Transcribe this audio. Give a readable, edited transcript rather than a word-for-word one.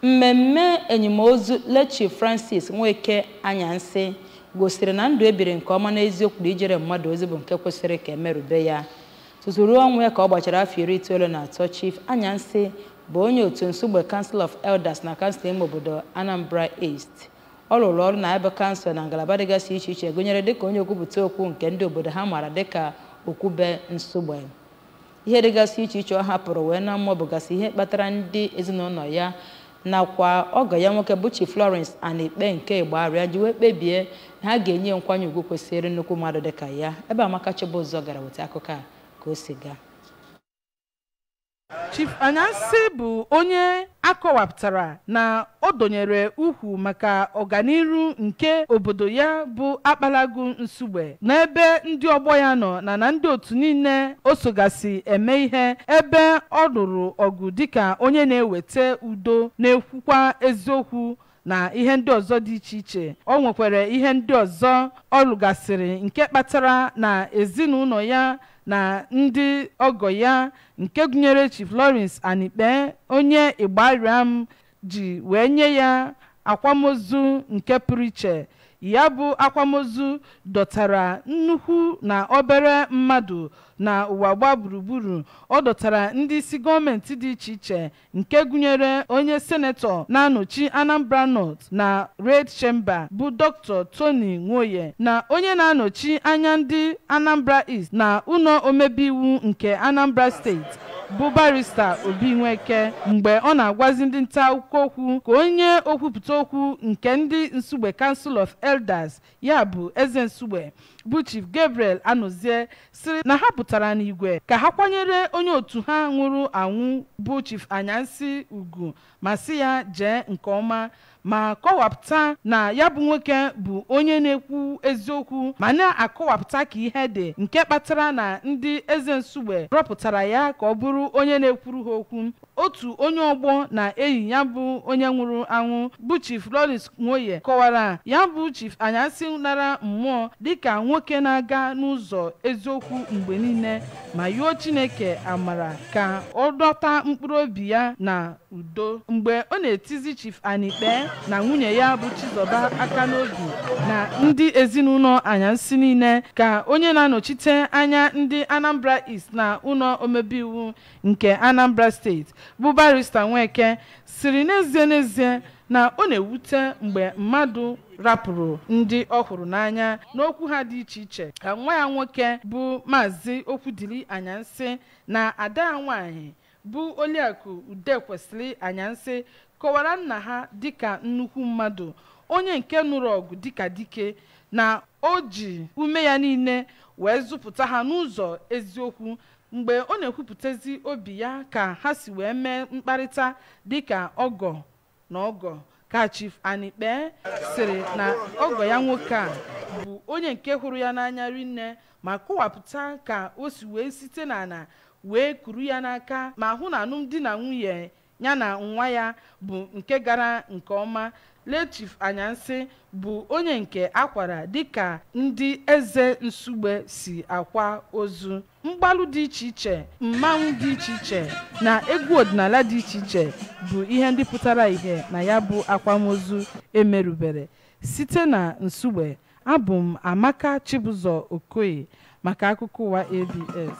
Mmemme enimozu late Chief Francis Nweke Anyansi gosiri na ndụ ebiri nke ọma n'eziokwu na ijere mmadụ ozi bụ nke kwesịrị ka emerube ya. Tutu ruo ọnwụ ya ka ọ gbachara afọ 93, Chief Anyansi bụ onye otu Nsugbe Council of Elders na kansụl ime obodo Anambra East. Ọ rụrụ ọrụ na ebe kansụl na ngalaba dịgasị iche iche, gụnyere dịka onye okwupụta okwu nke ndị obodo ha maara dịka Okwube Nsugbe. Ihe dịgasị iche iche ọ hapụrụ wee na mmụọ bụgasị ihe kpatara ndị ezinụlọ ya nakwa ọgọ ya nwoke bụ Chief Lawrence Anikpe nke Igbarịa ji wee kpebie na ha ga-enye nkwanye ugwu kwesịrị nnukwu mmadụ dịka ya. Ebe Amaka Chibụzọ gara weta akụkọ a ka o si gaa. Chief Anyansi bụ onye akọwapụtara na o donyere ukwu maka ọganiru nke obodo ya bụ Akpalagu Nsugbe n'ebe ndị ọgbọ ya nọ na ndị otu niile o sogasị eme ihe, ebe ọ lụrụ ọgụ dịka onye na-eweta udo, na-ekwukwa eziokwu na ihe ndị ọzọ dị iche iche. O nwekwara ihe ndị ọzọ ọ lụgasịrị nke kpatara na ezinụlọ ya na ndị ọgọ ya nke gụnyere Chief Lawrence Anikpe onye Igbariam ji wee nye ya akwamozu nke pụrụ iche. Ya bụ akwamozu dọtara nnukwu na obere mmadụ na ụwa gba gburugburu. Ọ dọtara ndị isi gọọmenti dị iche iche nke gụnyere onye senetọ na-anọchi Anambra North na Red Chamber bụ Dr. Tony Nwoye na onye na-anọchi anya ndị Anambra East na ụlọ omebe iwu nke Anambra Steeti bụ Barrister Obi Nweke. Mgbe ọ na-agwazi ndị nta akụkọ okwu ka onye okwupụta okwu nke ndị Nsugbe Council of Elders ya bụ Eze Nsugbe bụ Chief Gabriel Anozie sịrị na ha pụtara n'igwe ka ha kwanyere onye otu ha nwụrụ anwụ bụ Chief Anyansi ugwu ma sị ya jee nke ọma, ma kọwapụta na ya bụ nwoke bụ onye na-ekwu eziokwu ma na-akọwapụta ka ihe dị, nke kpatara na ndị Eze Nsugbe rọpụtara ya ka ọ bụrụ onye na-ekwuru ha okwu. Otu onye ọgbọ na enyi ya bụ onye nwụrụ anwụ bụ Chief Lawrence Nwoye kọwara ya bụ Chief Anyansi nara mmụọ dịka nwoke na-aga n'ụzọ eziokwu mgbe niile ma yọọ Chineke amara ka ọ dọta mkpụrụ obi ya na udo. Mgbe ọ na-etizi Chief Anikpe na nwunye ya bụ Chizoba aka n'obi na ndị ezinụlọ Anyansi niile ka onye na-anọchite anya ndị Anambra East na ụlọ omebe iwu nke Anambra Steeti bụ Barrister Nweke siri n'ezie n'ezie na ọ na-ewute mgbe mmadụ rapụrụ ndị ọ hụrụ n'anya n'okwu ha dị iche iche. Ka nwa ya nwoke bụ Maazị Okwudili Anyansi na ada ya nwaanyị bụ Oliakụ Udekwesili Anyansi kọwara nna ha dịka nnukwu mmadụ, onye nke nụrụ ọgụ dịka dike, na o ji ume ya niile wee zụpụta ha n'ụzọ eziokwu. Mgbe ọ na-ekwupụtazi obi ya ka ha si wee mee mkparịta dịka ọgọ na ọgọ, ka Chief Anikpe sịrị na ọgọ ya nwoke a bụ onye nke hụrụ ya n'anya rinne ma kọwapụta ka o si wee site n'ala wee kuru ya n'aka ma hụ na alụmdi na nwunye ya na nwa ya bụ nke gara nke ọma. Late Chief Anyansi bụ onye nke akwara dịka ndị Eze Nsugbe si akwa ozu. Mgbalụ dị iche iche, mmanwụ dị iche iche na egwu ọdịnala dị iche iche bụ ihe ndị pụtara ihe na ya bụ akwamozu emerubere. Site na Nsugbe, abụ m Amaka Chibụzọ Okoye maka akụkọ ụwa ABS.